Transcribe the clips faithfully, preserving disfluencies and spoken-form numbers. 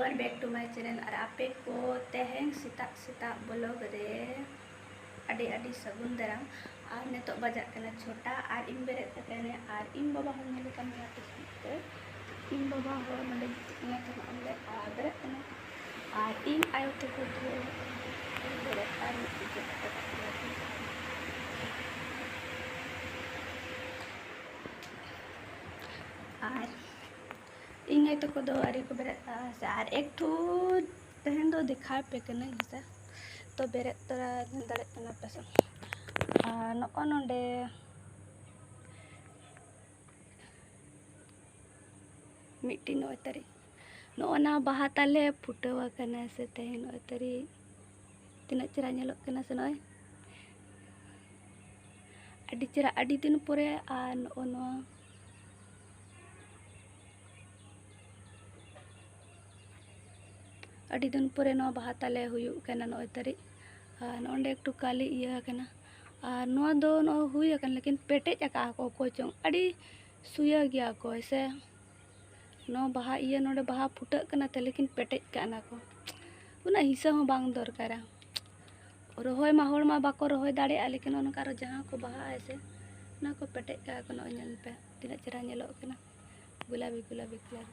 Welcome back to my channel. ᱟᱨ ᱟᱯᱮ ᱠᱚ ᱛᱮᱦᱮᱧ ᱥᱮᱛᱟᱜ ᱥᱮᱛᱟᱜ vlog ᱨᱮ ᱟᱹᱰᱤ ᱟᱹᱰᱤ ᱥᱟᱹᱜᱩᱱ ᱫᱟᱨᱟᱢ᱾ ᱟᱨ ᱱᱤᱛᱚᱜ ᱵᱟᱡᱟᱜ ᱠᱟᱱᱟ ᱪᱷᱚᱴᱟ ᱟᱨ ᱤᱧ ᱵᱮᱨᱮᱫ ᱟᱠᱟᱱᱟ ᱟᱨ ᱤᱧ ᱵᱟᱵᱟ ᱦᱚᱸ ᱧᱮᱞᱮ ᱠᱟᱱ ᱜᱮᱭᱟ ᱯᱮ ᱥᱮ᱾ ᱤᱧ ᱵᱟᱵᱟ ᱦᱚᱸ ᱱᱚᱰᱮ ᱜᱤᱛᱤᱡ ᱮᱱᱟ ᱛᱟᱦᱮᱱᱟ ᱚᱸᱰᱮ ᱟᱨ ᱵᱮᱨᱮᱫ ᱠᱟᱱᱟ᱾ ᱟᱨ ᱤᱧ ᱟᱭᱳ ᱛᱟᱠᱚ ᱫᱚ ᱵᱮᱨᱮᱫ ᱟᱨ ᱢᱤᱫ ᱜᱮ ᱟᱠᱟᱫ ᱠᱚᱣᱟ᱾ ᱟᱨ ᱤᱧ ᱟᱭᱳ ᱛᱟᱠᱚ ᱫᱚ ᱟᱹᱣᱨᱤ ᱠᱚ ᱵᱮᱨᱮᱫ ᱥᱮ᱾ ᱟᱨ ᱮᱠᱴᱩ ᱛᱮᱦᱮᱧ ᱫᱚ ᱫᱮᱠᱷᱟᱣ ᱯᱮ ᱠᱟᱹᱱᱟᱹᱧ ᱦᱮᱸᱥᱮ᱾ ᱛᱚ ᱵᱮᱨᱮᱫ ᱛᱚᱨᱟ ᱧᱮᱞ ᱫᱟᱲᱮᱭᱟᱜ ᱠᱟᱱᱟ ᱯᱮ ᱥᱮ᱾ ᱟᱨ ᱱᱚᱜᱼᱚ ᱱᱚᱰᱮ ᱢᱤᱫᱴᱤᱡ ᱱᱚᱜᱼᱚᱭ ᱛᱟᱹᱨᱤ ᱱᱚᱜᱼᱚ ᱱᱟ ᱵᱟᱦᱟ ᱛᱟᱞᱮ ᱯᱷᱩᱴᱟᱹᱣ ᱟᱠᱟᱱᱟ ᱥᱮ ᱛᱮᱦᱮᱧ ᱱᱚᱜᱼᱚᱭ ᱛᱟᱹᱨᱤ ᱛᱤᱱᱟᱹᱜ ᱪᱮᱦᱨᱟ ᱧᱮᱞᱚᱜ ᱠᱟᱱᱟ ᱥᱮ᱾ ᱱᱚᱜᱼᱚᱭ ᱟᱹᱰᱤ ᱪᱮᱦᱨᱟ ᱟᱹᱰᱤ ᱫᱤᱱ ᱯᱚᱨᱮ᱾ ᱟᱨ ᱱᱚᱜᱼᱚ ᱱᱚᱣᱟ ᱟᱹᱰᱤ ᱫᱤᱱ ᱯᱚᱨᱮ ᱱᱚᱣᱟ ᱵᱟᱦᱟ ᱛᱟᱞᱮ ᱦᱩᱭᱩᱜ ᱠᱟᱱᱟ ᱱᱚᱜᱼᱚᱭ ᱛᱟᱹᱨᱤ᱾ ᱟᱨ ᱱᱚᱸᱰᱮ ᱮᱠᱴᱩ ᱠᱟᱞᱤ ᱤᱭᱟᱹ ᱟᱠᱟᱱᱟ᱾ ᱟᱨ ᱱᱚᱣᱟ ᱫᱚ ᱱᱚᱜᱼᱚᱭ ᱦᱩᱭ ᱟᱠᱟᱱ ᱞᱮᱠᱤᱱ ᱯᱮᱴᱮᱡ ᱟᱠᱟᱫᱼᱟ ᱠᱚ ᱚᱠᱚᱭ ᱪᱚᱝ᱾ ᱟᱹᱰᱤ ᱥᱩᱭᱟᱹ ᱜᱮᱭᱟ ᱠᱚ ᱦᱮᱸᱥᱮ᱾ ᱱᱚᱣᱟ ᱵᱟᱦᱟ ᱤᱭᱟᱹ ᱱᱚᱰᱮ ᱵᱟᱦᱟ ᱯᱷᱩᱴᱟᱹᱜ ᱠᱟᱱᱟ ᱛᱚ ᱞᱮᱠᱤᱱ ᱯᱮᱴᱮᱡ ᱠᱟᱜ ᱠᱟᱱᱟ ᱠᱚ᱾ ᱩᱱᱟᱹᱜ ᱦᱤᱥᱟᱹ ᱦᱚᱸ ᱵᱟᱝ ᱫᱚᱨᱠᱟᱨᱟ᱾ ᱨᱚᱦᱚᱭ ᱢᱟ ᱦᱚᱲ ᱢᱟ ᱵᱟᱠᱚ ᱨᱚᱦᱚᱭ ᱫᱟᱲᱮᱭᱟᱜᱼᱟ ᱞᱮᱠᱤᱱ ᱚᱱᱠᱟ ᱟᱨᱚ ᱡᱟᱦᱟᱸ ᱠᱚ ᱵᱟᱦᱟᱜᱼᱟ ᱥᱮ ᱚᱱᱟ ᱠᱚ ᱯᱮᱴᱮᱡ ᱠᱟᱜᱼᱟ ᱠᱚ᱾ ᱱᱚᱜᱼᱚᱭ ᱧᱮᱞ ᱯᱮ ᱛᱤᱱᱟᱹᱜ ᱪᱮᱦᱨᱟ ᱧᱮᱞᱚᱜ ᱠᱟᱱᱟ ᱜᱩᱞᱟᱵᱤ ᱜᱩᱞᱟᱵᱤ ᱠᱟᱞᱟᱨ᱾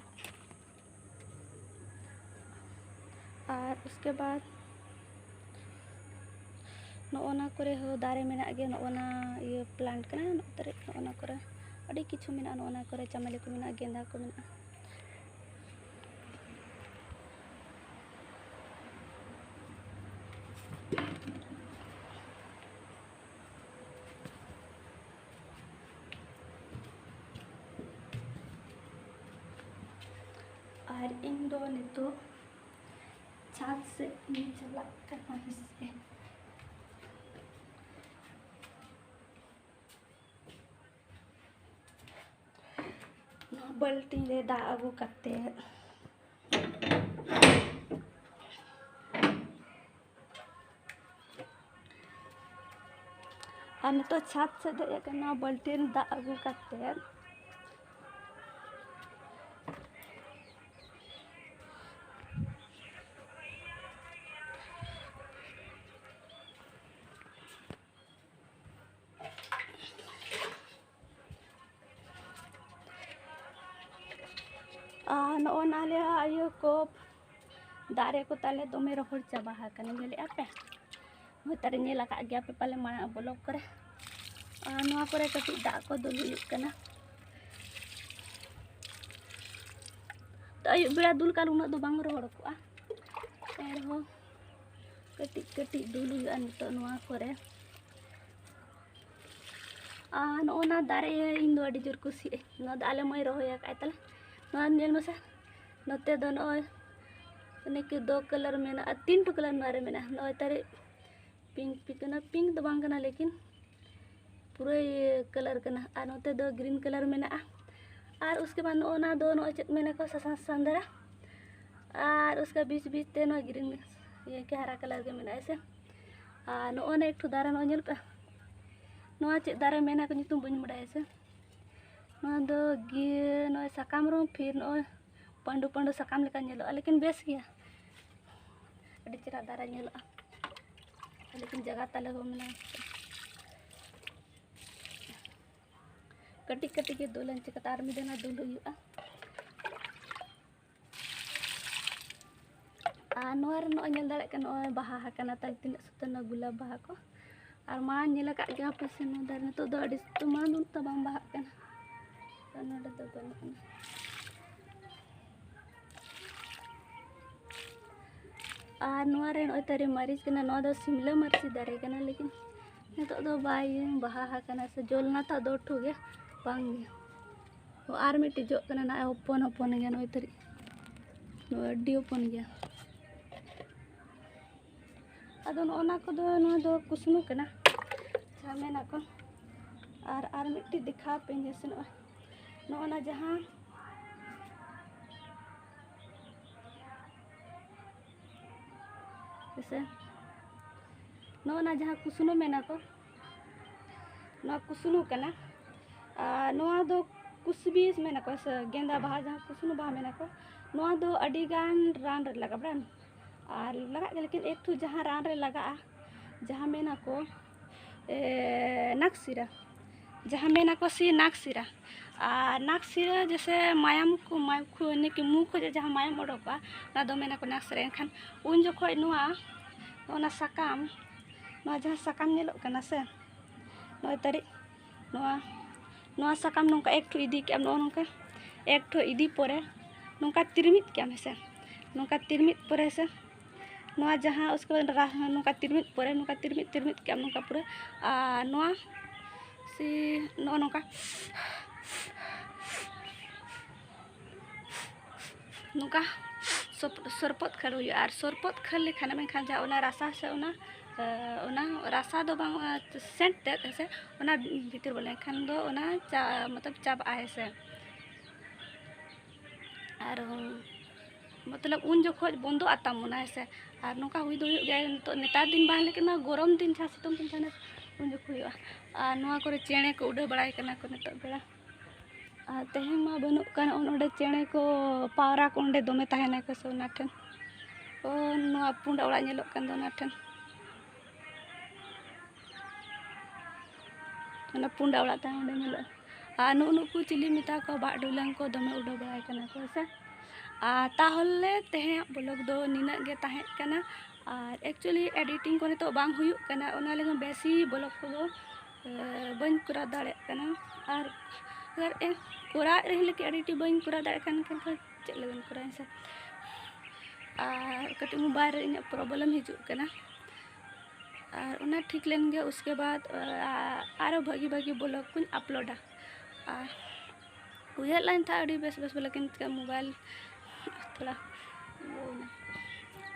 ᱟᱨ ᱩᱥᱠᱮ ᱵᱟᱫ ᱱᱚᱜᱼᱚ ᱱᱟ ᱠᱚᱨᱮ ᱦᱚᱸ ᱫᱟᱨᱮ ᱢᱮᱱᱟᱜ ᱜᱮᱭᱟ᱾ ᱱᱚᱜᱼᱚ ᱱᱟ ᱤᱭᱟᱹ ᱯᱞᱟᱱᱴ ᱠᱟᱱᱟ ᱱᱚᱜᱼᱚ ᱛᱟᱨᱮ ᱱᱚᱜᱼᱚ ᱱᱟ ᱠᱚᱨᱮ ᱟᱹᱰᱤ ᱠᱤᱪᱷᱩ ᱢᱮᱱᱟᱜᱼᱟ᱾ ᱱᱚᱜᱼᱚ ᱱᱟ ᱠᱚᱨᱮ ᱪᱟᱢᱮᱞᱤ ᱠᱚ ᱢᱮᱱᱟᱜᱼᱟ, ᱜᱮᱸᱫᱟ ᱠᱚ ᱢᱮᱱᱟᱜᱼᱟ᱾ ᱟᱨ ᱤᱧ ᱫᱚ ᱱᱤᱛᱚᱜ ᱪᱷᱟᱫᱽ ᱥᱮᱫ ᱤᱧ ᱪᱟᱞᱟᱜ ᱠᱟᱱᱟ ᱦᱮᱸᱥᱮ᱾ ᱱᱚᱣᱟ ᱵᱟᱹᱞᱴᱤᱱ ᱨᱮ ᱫᱟᱜ ᱟᱹᱜᱩ ᱠᱟᱛᱮ ᱟᱨ ᱱᱤᱛᱚᱜ ᱪᱷᱟᱫᱽ ᱥᱮᱫ ᱦᱮᱡ ᱟᱠᱟᱱᱟ ᱵᱟᱹᱞᱴᱤᱱ ᱫᱟᱜ ᱟᱹᱜᱩ ᱠᱟᱛᱮ᱾ ᱟᱨ ᱱᱚᱜᱼᱚ ᱱᱟ ᱟᱞᱮᱭᱟᱜ ᱤᱭᱟᱹ ᱠᱚ, ᱫᱟᱨᱮ ᱠᱚ ᱛᱟᱞᱮ ᱫᱚᱢᱮ ᱨᱚᱦᱚᱲ ᱪᱟᱵᱟ ᱟᱠᱟᱱᱟ, ᱧᱮᱞᱮᱫᱼᱟ ᱯᱮ? ᱦᱳᱭ, ᱛᱟᱨᱮ ᱧᱮᱞ ᱟᱠᱟᱫ ᱜᱮᱭᱟ ᱯᱮ ᱯᱟᱞᱮ ᱢᱟᱲᱟᱝ ᱵᱞᱚᱜ ᱠᱚᱨᱮ᱾ ᱟᱨ ᱱᱚᱣᱟ ᱠᱚᱨᱮ ᱠᱟᱹᱴᱤᱡ ᱫᱟᱜ ᱠᱚ ᱫᱩᱞ ᱦᱩᱭᱩᱜ ᱠᱟᱱᱟ᱾ ᱛᱚ, ᱟᱹᱭᱩᱵ ᱵᱮᱲᱟ ᱫᱩᱞ ᱠᱟᱜ ᱩᱱᱟᱹᱜ ᱫᱚ ᱵᱟᱝ ᱨᱚᱦᱚᱲ ᱠᱚᱜᱼᱟ, ᱮᱱᱨᱮᱦᱚᱸ ᱠᱟᱹᱴᱤᱡ ᱠᱟᱹᱴᱤᱡ ᱫᱩᱞ ᱦᱩᱭᱩᱜᱼᱟ ᱱᱤᱛᱚᱜ ᱱᱚᱣᱟ ᱠᱚᱨᱮ᱾ ᱟᱨ ᱱᱚᱜᱼᱚ ᱱᱟ ᱫᱟᱨᱮ ᱤᱧ ᱫᱚ ᱟᱹᱰᱤ ᱡᱳᱨ ᱠᱩᱥᱤᱭᱟᱜᱼᱟᱹᱧ᱾ ᱱᱚᱣᱟ ᱫᱚ ᱟᱞᱮ ᱢᱟᱹᱭ ᱨᱚᱦᱚᱭ ᱟᱠᱟᱫ ᱛᱟᱞᱮ᱾ ᱱᱚᱣᱟ ᱧᱮᱞ ᱢᱮᱥᱮ, ᱱᱚᱛᱮ ᱫᱚ ᱱᱚᱜᱼᱚᱭ ᱚᱱᱮ ᱠᱤ ᱫᱚ ᱠᱟᱞᱟᱨ ᱢᱮᱱᱟᱜᱼᱟ, ᱛᱤᱱ ᱴᱩ ᱠᱟᱞᱟᱨ ᱱᱚᱣᱟ ᱨᱮ ᱢᱮᱱᱟᱜᱼᱟ᱾ ᱱᱚᱜᱼᱚᱭ ᱛᱟᱨᱮ ᱯᱤᱝᱠ, ᱯᱤᱝᱠ ᱠᱟᱱᱟ, ᱯᱤᱝᱠ ᱫᱚ ᱵᱟᱝ ᱠᱟᱱᱟ, ᱞᱮᱠᱤᱱ ᱯᱩᱨᱟᱹ ᱤᱭᱟᱹ ᱠᱟᱞᱟᱨ ᱠᱟᱱᱟ᱾ ᱟᱨ ᱱᱚᱛᱮ ᱫᱚ ᱜᱨᱤᱱ ᱠᱟᱞᱟᱨ ᱢᱮᱱᱟᱜᱼᱟ᱾ ᱟᱨ ᱩᱥᱠᱮ ᱵᱟᱫ ᱱᱚᱜᱼᱚ ᱱᱟ ᱫᱚ ᱱᱚᱜᱼᱚᱭ ᱪᱮᱫ ᱢᱮᱱᱟ ᱠᱚ, ᱥᱟᱥᱟᱝ ᱥᱟᱥᱟᱝ ᱫᱷᱟᱨᱟ᱾ ᱟᱨ ᱩᱥᱠᱟ ᱵᱤᱪ ᱵᱤᱪ ᱛᱮ ᱱᱚᱣᱟ ᱜᱨᱤᱱ, ᱤᱭᱟᱹ ᱠᱮ ᱦᱟᱨᱟ ᱠᱟᱞᱟᱨ ᱜᱮ ᱢᱮᱱᱟᱜᱼᱟ ᱥᱮ᱾ ᱟᱨ ᱱᱚᱜᱼᱚ ᱱᱟ ᱮᱠᱴᱩ ᱫᱟᱨᱮ ᱱᱚᱜᱼᱚᱭ ᱧᱮᱞ ᱯᱮ, ᱱᱚᱣᱟ ᱪᱮᱫ ᱫᱟᱨᱮ ᱢᱮᱱᱟ ᱠᱚ, ᱧᱩᱛᱩᱢ ᱵᱟᱹᱧ ᱵᱟᱰᱟᱭᱟ ᱥᱮ᱾ ᱱᱚᱣᱟ ᱫᱚ ᱜᱤ-, ᱱᱚᱜᱼᱚᱭ ᱥᱟᱠᱟᱢ ᱨᱮᱦᱚᱸ ᱯᱷᱤᱨ ᱱᱚᱜᱼᱚᱭ ᱯᱟᱺᱰᱩ ᱯᱟᱺᱰᱩ ᱥᱟᱠᱟᱢ ᱞᱮᱠᱟ ᱧᱮᱞᱚᱜᱼᱟ, ᱞᱮᱠᱤᱱ ᱵᱮᱥ ᱜᱮᱭᱟ, ᱟᱹᱰᱤ ᱪᱮᱦᱨᱟ ᱫᱟᱨᱮ ᱧᱮᱞᱚᱜᱼᱟ᱾ ᱞᱮᱠᱤᱱ ᱡᱟᱭᱜᱟ ᱛᱟᱞᱮ ᱦᱚᱸ ᱢᱮᱱᱟᱜᱼᱟ᱾ ᱠᱟᱹᱴᱤᱡ ᱠᱟᱹᱴᱤᱡ ᱜᱮ ᱫᱩᱞᱟᱹᱧ, ᱪᱤᱠᱟᱹᱛᱮ ᱟᱨ ᱢᱤᱫ ᱫᱷᱟᱣ ᱫᱩᱞ ᱦᱩᱭᱩᱜᱼᱟ᱾ ᱟᱨ ᱱᱚᱣᱟ ᱨᱮ ᱱᱚᱜᱼᱚᱭ ᱧᱮᱞ ᱫᱟᱲᱮᱭᱟᱜ ᱠᱟᱱᱟ, ᱱᱚᱜᱼᱚᱭ ᱵᱟᱦᱟ ᱟᱠᱟᱱᱟ ᱛᱟᱞᱮ ᱛᱤᱱᱟᱹᱜ ᱥᱩᱛᱟᱹᱨ ᱱᱚᱣᱟ ᱜᱩᱞᱟᱵ ᱵᱟᱦᱟ ᱠᱚ᱾ ᱟᱨ ᱢᱟᱲᱟᱝ ᱧᱮᱞ ᱟᱠᱟᱫ ᱜᱮᱭᱟ ᱯᱮ ᱥᱮ ᱱᱚᱣᱟ ᱫᱟᱨᱮ, ᱱᱤᱛᱚᱜ ᱫᱚ ᱟᱹᱰᱤ ᱥᱩᱛᱟᱹᱨ ᱢᱟᱲᱟᱝ ᱫᱚ ᱩᱱᱟᱹᱜ ᱫᱚ ᱵᱟᱝ ᱵᱟᱦᱟᱜ ᱠᱟᱱᱟ, ᱛᱚ ᱱᱚᱰᱮ ᱫᱚ ᱵᱟᱹᱱᱩᱜ ᱟᱱᱟ᱾ ᱟᱨ ᱱᱚᱣᱟ ᱨᱮ ᱱᱚᱜᱼᱚᱭ ᱛᱟᱨᱮ ᱢᱟᱹᱨᱤᱪ ᱠᱟᱱᱟ, ᱱᱚᱣᱟ ᱫᱚ ᱥᱤᱢᱞᱟᱹ ᱢᱟᱹᱨᱤᱪ ᱫᱟᱨᱮ ᱠᱟᱱᱟ, ᱞᱮᱠᱤᱱ ᱱᱤᱛᱚᱜ ᱫᱚ ᱵᱟᱭ ᱵᱟᱦᱟ ᱟᱠᱟᱱᱟ ᱥᱮ ᱡᱚ ᱞᱮᱱᱟ ᱛᱚ, ᱟᱫᱚ ᱩᱴᱷᱩ ᱜᱮ ᱵᱟᱝ ᱜᱮ᱾ ᱟᱨ ᱢᱤᱫᱴᱤᱡ ᱡᱚᱜ ᱠᱟᱱᱟ, ᱱᱚᱜᱼᱚᱭ ᱦᱚᱯᱚᱱ ᱦᱚᱯᱚᱱ ᱜᱮᱭᱟ, ᱱᱚᱜᱼᱚᱭ ᱛᱟᱹᱨᱤᱡ, ᱱᱚᱜᱼᱚᱭ ᱟᱹᱰᱤ ᱦᱚᱯᱚᱱ ᱜᱮᱭᱟ᱾ ᱟᱫᱚ ᱱᱚᱜᱼᱚ ᱱᱟ ᱠᱚᱫᱚ, ᱱᱚᱣᱟ ᱫᱚ ᱠᱩᱥᱱᱩ ᱠᱟᱱᱟ, ᱡᱟᱦᱟᱸ ᱢᱮᱱᱟ ᱠᱚ᱾ ᱟᱨ, ᱟᱨ ᱢᱤᱫᱴᱤᱡ ᱫᱮᱠᱷᱟᱣ ᱯᱮ ᱥᱮ, ᱱᱚᱜᱼᱚᱭ, ᱱᱚᱜᱼᱚ ᱱᱟ ᱡᱟᱦᱟᱸ, ᱦᱮᱸᱥᱮ, ᱱᱚᱜᱼᱚ ᱱᱟ ᱡᱟᱦᱟᱸ ᱠᱩᱥᱱᱩ ᱢᱮᱱᱟ ᱠᱚ, ᱱᱚᱣᱟ ᱠᱩᱥᱱᱩ ᱠᱟᱱᱟ᱾ ᱟᱨ ᱱᱚᱣᱟ ᱫᱚ ᱠᱩᱥᱵᱤ ᱢᱮᱱᱟ ᱠᱚ ᱥᱮ ᱜᱮᱸᱫᱟ ᱵᱟᱦᱟ, ᱡᱟᱦᱟᱸ ᱠᱩᱥᱱᱩ ᱵᱟᱦᱟ ᱢᱮᱱᱟ ᱠᱚ, ᱱᱚᱣᱟ ᱫᱚ ᱟᱹᱰᱤ ᱜᱟᱱ ᱨᱟᱱ ᱨᱮ ᱞᱟᱜᱟᱜᱼᱟ, ᱵᱟᱝ? ᱟᱨ ᱞᱟᱜᱟᱜ ᱜᱮᱭᱟ, ᱞᱮᱠᱤᱱ ᱮᱠᱴᱩ ᱡᱟᱦᱟᱸ ᱨᱟᱱ ᱨᱮ ᱞᱟᱜᱟᱜᱼᱟ, ᱡᱟᱦᱟᱸ ᱢᱮᱱᱟ ᱠᱚ, ᱮ, ᱱᱟᱠᱥᱤᱨᱟ, ᱡᱟᱦᱟᱸ ᱢᱮᱱᱟ ᱠᱚ ᱥᱮ ᱱᱟᱠᱥᱤᱨᱟ, ᱟᱨ ᱱᱟᱠ ᱥᱤᱨᱟᱹ ᱡᱮᱥᱮ ᱢᱟᱭᱟᱢ ᱠᱚ, ᱢᱟᱭᱟᱢ ᱠᱚ, ᱢᱟᱱᱮ ᱠᱤ ᱢᱩ ᱠᱷᱚᱱ ᱡᱟᱦᱟᱸ ᱢᱟᱭᱟᱢ ᱚᱰᱚᱠᱚᱜᱼᱟ, ᱚᱱᱟ ᱫᱚ ᱢᱮᱱᱟ ᱠᱚ ᱱᱟᱠ ᱥᱤᱨᱟᱹ᱾ ᱮᱱᱠᱷᱟᱱ ᱩᱱ ᱡᱚᱠᱷᱚᱱ ᱱᱚᱣᱟ, ᱚᱱᱟ ᱥᱟᱠᱟᱢ, ᱱᱚᱣᱟ ᱡᱟᱦᱟᱸ ᱥᱟᱠᱟᱢ ᱧᱮᱞᱚᱜ ᱠᱟᱱᱟ ᱥᱮ, ᱱᱚᱜᱼᱚᱭ ᱛᱟᱹᱨᱤᱡ, ᱱᱚᱣᱟ, ᱱᱚᱣᱟ ᱥᱟᱠᱟᱢ ᱱᱚᱝᱠᱟ ᱮᱠ ᱴᱷᱚ ᱤᱫᱤ ᱠᱮᱜᱼᱟᱢ, ᱱᱚᱜᱼᱚ ᱱᱚᱝᱠᱟ ᱮᱠ ᱴᱷᱚ ᱤᱫᱤ ᱯᱚᱨᱮ ᱱᱚᱝᱠᱟ ᱛᱤᱨᱢᱤᱫ ᱠᱮᱜᱼᱟᱢ ᱦᱮᱸ ᱥᱮ, ᱱᱚᱝᱠᱟ ᱛᱤᱨᱢᱤᱫ ᱯᱚᱨᱮ ᱥᱮ, ᱱᱚᱣᱟ ᱡᱟᱦᱟᱸ ᱩᱥᱠᱮ ᱵᱟᱫ ᱨᱟ-, ᱱᱚᱝᱠᱟ ᱛᱤᱨᱢᱤᱫ ᱯᱚᱨᱮ, ᱱᱚᱝᱠᱟ ᱛᱤᱨᱢᱤᱫ, ᱛᱤᱨᱢᱤᱫ ᱠᱮᱜᱼᱟᱢ ᱱᱚᱝᱠᱟ ᱯᱩᱨᱟᱹ, ᱟᱨ ᱱᱚᱣᱟ ᱥᱮ ᱱᱚᱜᱼᱚ ᱱᱚᱝᱠᱟ, ᱱᱚᱝᱠᱟ ᱥᱚᱯ-, ᱥᱚᱨᱯᱚᱫ ᱠᱷᱟᱹᱞ ᱦᱩᱭᱩᱜᱼᱟ᱾ ᱟᱨ ᱥᱚᱨᱯᱚᱫ ᱠᱷᱟᱹᱞ ᱞᱮᱠᱷᱟᱱᱮᱢ, ᱮᱱᱠᱷᱟᱱ ᱡᱟᱦᱟᱸ ᱚᱱᱟ ᱨᱟᱥᱟ ᱥᱮ ᱚᱱᱟ, ᱮ, ᱚᱱᱟ ᱨᱟᱥᱟ ᱫᱚ ᱵᱟᱝ, ᱚᱱᱟ ᱥᱮᱱᱴ ᱛᱮᱫ ᱦᱮᱸ ᱥᱮ, ᱚᱱᱟ ᱵᱷᱤᱛᱤᱨ ᱵᱚᱞᱚ ᱞᱮᱱᱠᱷᱟᱱ ᱫᱚ ᱚᱱᱟ ᱪᱟ-, ᱢᱚᱛᱞᱚᱵ ᱪᱟᱵᱟᱜᱼᱟ ᱦᱮᱸ ᱥᱮ᱾ ᱟᱨ ᱢᱚᱛᱞᱚᱵ ᱩᱱ ᱡᱚᱠᱷᱚᱡ ᱵᱚᱱᱫᱚᱜᱼᱟ ᱛᱟᱢ ᱚᱱᱟ ᱦᱮᱸ ᱥᱮ᱾ ᱟᱨ ᱱᱚᱝᱠᱟ ᱦᱩᱭ ᱫᱚ ᱦᱩᱭᱩᱜ ᱜᱮᱭᱟ ᱱᱤᱛᱚᱜ, ᱱᱮᱛᱟᱨ ᱫᱤᱱ ᱵᱟᱝ, ᱞᱮᱠᱤᱱ ᱱᱚᱣᱟ ᱜᱚᱨᱚᱢ ᱫᱤᱱ ᱡᱟᱦᱟᱸ ᱥᱤᱛᱩᱝ ᱫᱤᱱ ᱛᱟᱦᱮᱱᱟ, ᱩᱱ ᱡᱚᱠᱷᱚᱡ ᱦᱩᱭᱩᱜᱼᱟ᱾ ᱟᱨ ᱱᱚᱣᱟ ᱠᱚᱨᱮ ᱪᱮᱬᱮ ᱠᱚ ᱩᱰᱟᱹᱣ ᱵᱟᱲᱟᱭ ᱠᱟᱱᱟ ᱠᱚ ᱱᱤᱛᱚᱜ ᱵᱮᱲᱟ᱾ ᱟᱨ ᱛᱮᱦᱮᱧ ᱢᱟ ᱵᱟᱹᱱᱩᱜ ᱠᱟᱱ, ᱚᱱ-, ᱚᱸᱰᱮ ᱪᱮᱬᱮ ᱠᱚ, ᱯᱟᱣᱨᱟ ᱠᱚ ᱚᱸᱰᱮ ᱫᱚᱢᱮ ᱛᱟᱦᱮᱱᱟᱠᱚ ᱥᱮ ᱚᱱᱟ ᱴᱷᱮᱱ᱾ ᱚ, ᱱᱚᱣᱟ ᱯᱩᱸᱰ ᱚᱲᱟᱜ ᱧᱮᱞᱚᱜ ᱠᱟᱱ ᱫᱚ ᱚᱱᱟ ᱴᱷᱮᱱ᱾ ᱚᱱᱟ ᱯᱩᱸᱰ ᱚᱲᱟᱜ ᱛᱟᱦᱮᱸ ᱚᱸᱰᱮ ᱧᱮᱞᱚᱜᱼᱟ᱾ ᱟᱨ ᱱᱩᱜᱼᱩ ᱱᱩᱠᱩ ᱪᱤᱞᱤ ᱢᱮᱛᱟ ᱠᱚᱣᱟ, ᱵᱟᱜ ᱰᱩᱞᱟᱹᱝ ᱠᱚ ᱫᱚᱢᱮ ᱩᱰᱟᱹᱣ ᱵᱟᱲᱟᱭ ᱠᱟᱱᱟ ᱠᱚ ᱦᱮᱸ ᱥᱮ᱾ ᱟᱨ ᱛᱟᱦᱚᱞᱮ ᱛᱮᱦᱮᱧᱟᱜ vlog ᱫᱚ ᱱᱤᱱᱟᱹᱜ ᱜᱮ ᱛᱟᱦᱮᱸ ᱠᱟᱱᱟ᱾ ᱟᱨ actually editing ᱠᱚ ᱱᱤᱛᱚᱜ ᱵᱟᱝ ᱦᱩᱭᱩᱜ ᱠᱟᱱᱟ, ᱚᱱᱟ ᱞᱟᱹᱜᱤᱫ ᱵᱮᱥᱤ vlog ᱠᱚᱫᱚ, ᱮ, ᱵᱟᱹᱧ ᱠᱚᱨᱟᱣ ᱫᱟᱲᱮᱭᱟᱜ ᱠᱟᱱᱟ᱾ ᱟᱨ ᱟᱜᱟᱨ ᱮ, ᱠᱚᱨᱟᱣᱮᱫ ᱨᱮᱦᱚᱸ ᱞᱮᱠᱤᱱ editing ᱵᱟᱹᱧ ᱠᱚᱨᱟᱣ ᱫᱟᱲᱮᱭᱟᱜ ᱠᱟᱱ ᱠᱷᱟᱱ ᱪᱮᱫ ᱞᱟᱹᱜᱤᱫ ᱠᱚᱨᱟᱣ ᱦᱮᱸ ᱥᱮ᱾ ᱟᱨ ᱠᱟᱹᱴᱤᱡ mobile ᱨᱮ ᱤᱧᱟᱹᱜ problem ᱦᱤᱡᱩᱜ ᱠᱟᱱᱟ᱾ ᱟᱨ ᱚᱱᱟ ᱴᱷᱤᱠ ᱞᱮᱱ ᱜᱮ, ᱩᱥᱠᱮ ᱵᱟᱫ, ᱟ-, ᱟᱨᱚ ᱵᱷᱟᱹᱜᱤ ᱵᱷᱟᱹᱜᱤ vlog ᱠᱚᱧ uploadᱟ᱾ ᱟᱨ ᱩᱭᱦᱟᱹᱨ ᱞᱟᱹᱧ ᱛᱟᱦᱮᱸᱫ ᱟᱹᱰᱤ ᱵᱮᱥ ᱵᱮᱥ vlog, ᱠᱤᱱᱛᱩ mobile ᱛᱷᱚᱲᱟ ᱤᱭᱟᱹ ᱮᱱᱟ᱾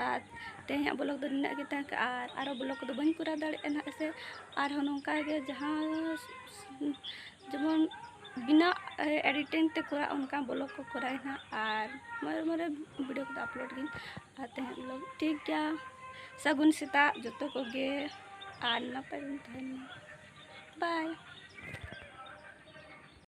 ᱟᱨ ᱛᱮᱦᱮᱧᱟᱜ vlog ᱫᱚ ᱱᱤᱱᱟᱹᱜ ᱜᱮ ᱛᱟᱦᱮᱸ ᱠᱟᱱᱟ, ᱟᱨ ᱟᱨᱚ vlog ᱠᱚᱫᱚ ᱵᱟᱹᱧ ᱠᱚᱨᱟᱣ ᱫᱟᱲᱮᱭᱟᱜᱼᱟ ᱱᱟᱦᱟᱜ ᱥᱮ᱾ ᱟᱨᱦᱚᱸ ᱱᱚᱝᱠᱟ ᱜᱮ ᱡᱟᱦᱟᱸ ᱡᱮᱢᱚᱱ ᱵᱤᱱᱟᱹ editing ᱛᱮ ᱠᱚᱨᱟᱣ ᱚᱱᱠᱟ vlog ᱠᱚ ᱠᱚᱨᱟᱣ ᱱᱟᱦᱟᱜ, ᱟᱨ ᱢᱚᱨᱮ ᱢᱚᱨᱮ video ᱠᱚᱫᱚ upload ᱜᱤᱧ᱾ ᱟᱨ ᱛᱮᱦᱮᱧ vlog ᱴᱷᱤᱠ ᱜᱮᱭᱟ᱾ ᱥᱟᱹᱜᱩᱱ ᱥᱮᱛᱟᱜ ᱡᱚᱛᱚ ᱠᱚᱜᱮ, ᱟᱨ ᱱᱟᱯᱟᱭ ᱵᱚᱱ ᱛᱟᱦᱮᱱ ᱢᱟ᱾ Bye᱾